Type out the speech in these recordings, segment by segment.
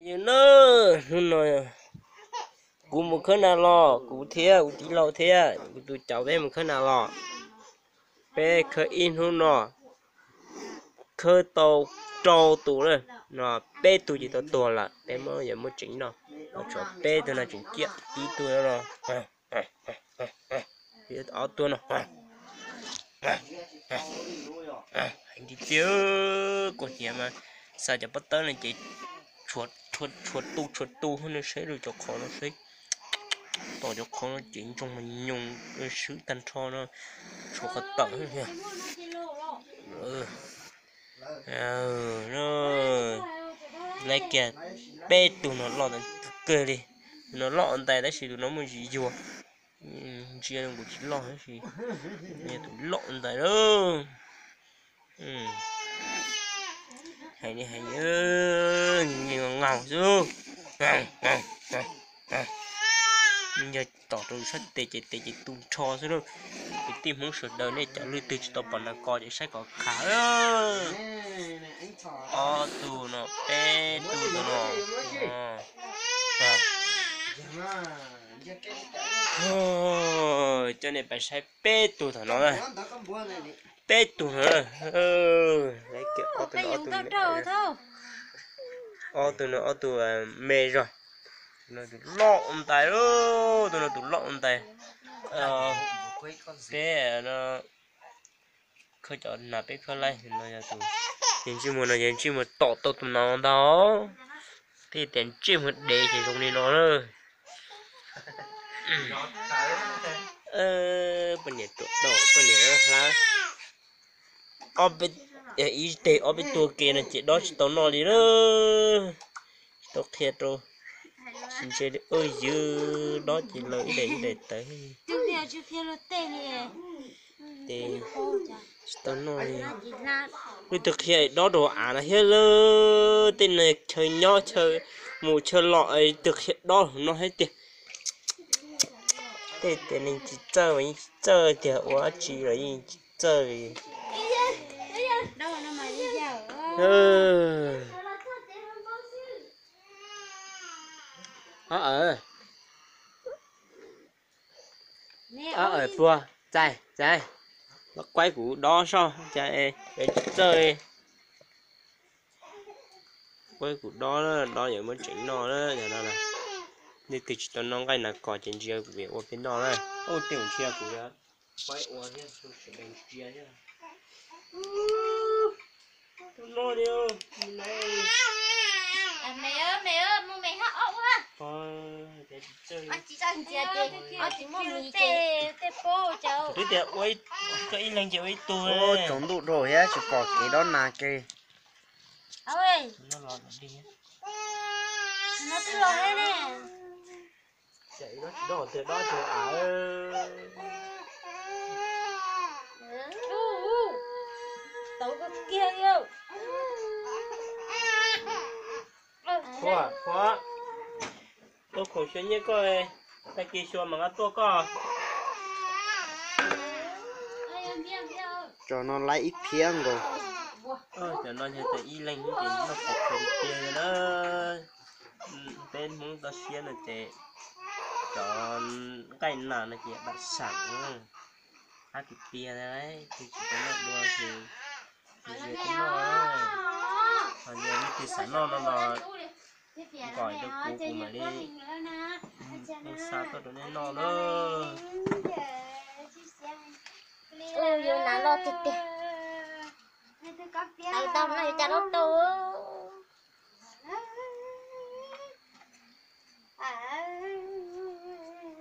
Yog na, hnub no kuv mus khawb nas los, kuv thiab kuv tij laug thiab kuv tus cauv peb mus khawb nas los. Peb khawb ib hnub no, khawb tau rau tus na, no peb tug ces tau tuag lawm, peb muab yuav muab tsev noj. Tshuav peb tug no tseem ciaj tib tug no. Ob tug no. Heev tiag tiag, kuv hniav mas xa cov pob tawb no ces tshuav tu tshuav tu no, saib lub cov qhov no saib. Tom cov qhov no ces ntsoog mas nyoos swb tag nrho no, tshuav qhov tawm. Laiv kiag peb tug no loj kawg li. Tus no loj ntais tab sis tus no muaj ntsis yuag. Ntsia kuj tsis loj tab sis yog tus loj ntais lawm. Hais li hais li, ngaus xwb. Yog tom rau sab tes ces tes ces tu nrho xwb lauj. Kwv tij Hmoob sawv daws nej cov leej twg tsis tau pom nas kos ces saib kom khav. Ob tug no, peb tug no. Coj nej pais saib peb tug tom no. Peb tug no. Ob tug no ob tug me zog. Tus no tus loj ntais lauj, tus no tus loj ntais. Peb khawb cov nas peb khawb laij no yog tus, yog ntsej muag no yog ntsej muag tom tau tus no ntag. Thiaj tias ntsej muag dev ces zoo li no na. Poj niam ruam dau, poj niam hlab. Ib teg ob peb tug ke no ces dob tsis tau noj li na. Tsis tau qhia rau, tsis ntse li, ywg dob ces lawv ib daim ib daim tawv. Ces tsis tau noj li. Leej twg qhia dob rau av no thiab lawm, tej no chaw nyob chaw mus chaw los twg qhia dob no thiab tiag. Tej tias neeg tsis txawj mas yeej tsis txawj tiag, ua dab tsi los yeej tsis txawj li. Ob awm, ob awm puag, txais txais, los quaib kuv dob soj cas, tsis txawj li. Quaib kuv dob, dob yuav muab tsev noj na. Nej twg tsis tau noj nqaij nas kos ces ntsia kuv ua peb noj na. Ub, tej ntsia kuv quaib ua thiab, sawv daws ntsia thiab. Twb tias ua ib leeg ces ua ib tug. Tsaus ntuj dhau thiab tsis pom kev dob nas ke. Tuaj khoom xyuas nyiaj koj, tag kis xyuas mam nqa tuaj koj. Cov no laib ib phiab nkaus. Cov no yog cov ib leeg ces noj pov khaws tiag tiag na. Peb Hmoob toj siab no ces cov nqaij nas no ces dam sam, qab tiag tiag, tus tsis tau noj dua ces tsis noj. Ho yog leej twg xav noj no los nkom rau kuv, kuv mam li xa tuaj rau nej noj na. Ub, yuav nas loj tiag tiag. Tau tau no yuav cas loj tau.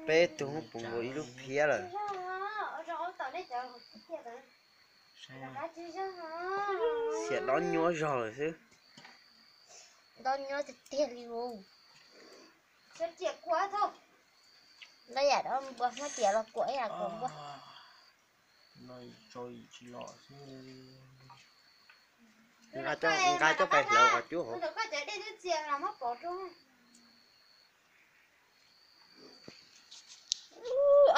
Peb tug puv nkaus ib lub phiab lawm. Xiam dob nyuab zog lawm xwb. Dob nyuab tiag tiag li us. Dob yam dob npua, muab tiam los kuam ib yam kuam npua. Nqa coj pais hlawv qhov cub hauv.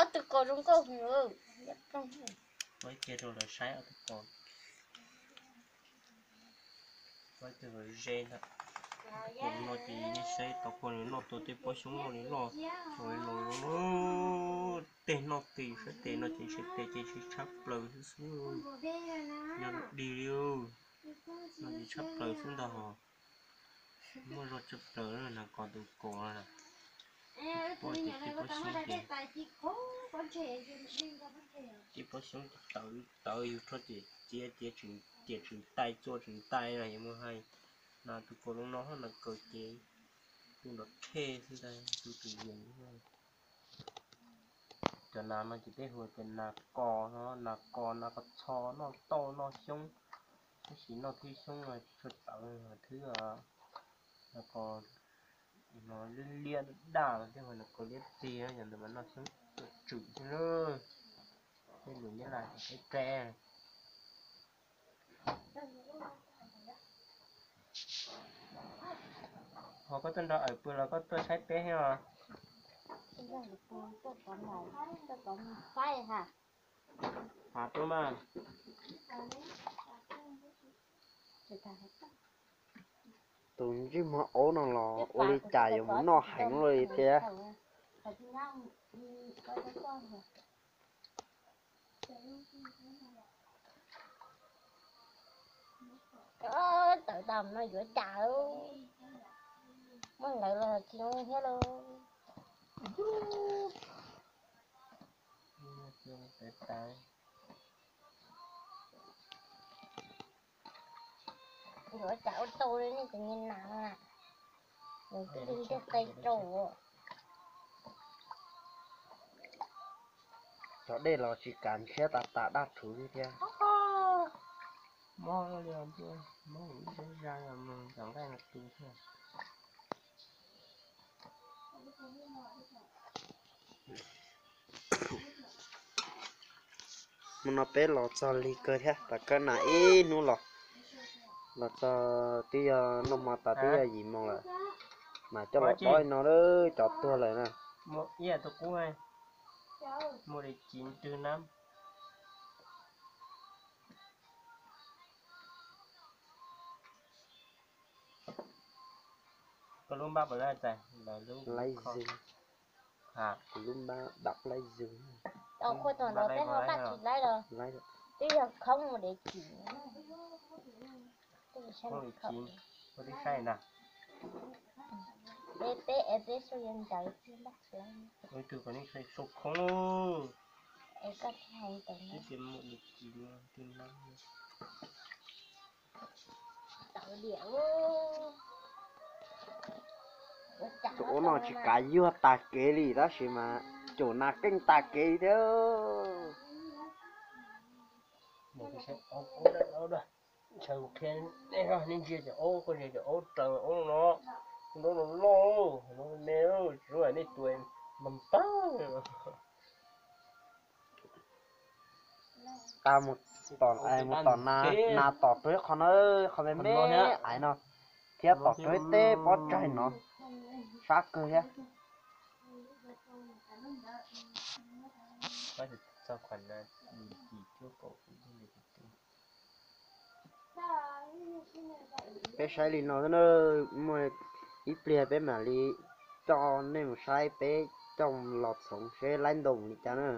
Ob tug kos zoo nkauj heev. Ua ib pliag rau lawv saib ob tug kos. Ua ib tug ze ntawm. Tus no ces nej saib tau pog nws noj tau tej pob xyoob loj li loj, los los tej noj tes saib tes no ces ntshe tes ces ntshe tshab plaws xwb xwb. Yog dig li no ces tshab plaws xwb ntag hos. Muaj zog tshab plaws na, kos tus kaus no. Pog ces tej pob xyoob ces, tej pob xyoob tawv tawv yus rho ces txiav txiav tseem tiam tseem tai txua tseem tai no yuav mus hais. No tus kaus zoo no hos nas kaws ces tus nrov rhe xwb ntag, tus tus yees. Cov nas no ces peb hu tias nas kos no, nas kos nas kos txho, noj tauj noj xyoob, tab sis noj thib xyoob no tsis tshua tawv, thib nas kos no liab liab daj daj no tej hu nas kos liab txig, yog ntawd mas noj xyoob tswm xwb na. Tej lus Nyab Laj ces qe qe. Ho koj tuaj nrog awm pw los koj tuaj saib peb thiab os? Hav tuaj mas. Tus ntsej muag aub no los ua li cas yuav mus noj heev li thiab. Tawm tau no yuav cas, muab lawv los tsis zoo thiab lauj. Yuav cas ua tau li nej cov niag nas na, nws twb li ntiag qe rau. Cov dej los tsis kav ntshiab tas tas daj rhuv li thiab. Mob li, mob ib zaj zaj mus tom nqaij no tu thiab. Mus no peb los txog lig kawg thiab, tas kawg nas ib hnub los, los txog twb yog noj hmo tas twb yog yim moos lawm, mas coj los dob no lawm cov tuag lawm na. Ib yam tus qub, muaj li ci twg na. Koj lub npab puas laib txais? Laib zoo. Kuv lub npab dab laib zoo. Qhua tom no peb ho npaj tsis laib los, twb yog khoob mus dev cim. Peb peb es peb xu yog ntawd tsis npaj tsis laib. Ib tug kom nej sau khoob. Es koj thiaj hais ntawd. Tus aub no tsis kav yuag tas kev li tab sis mas caum nas keej tas kev li thiab. Ntshe kuv qhia nej, nej ntsia cov aub, koj ntsia cov aub raws aub no, aub no loj, no me, tsis zoo nej tua mas pag. Mus tom nas tom rau ib qho na, qhov me me ais no, thiab tom rau ib teb pob tsaig no, sab kawg thiab. Peb saib li no xwb na, muaj ib pliag peb mam li coj nej mus saib peb coj los txhoov seb laib ntau li cas na.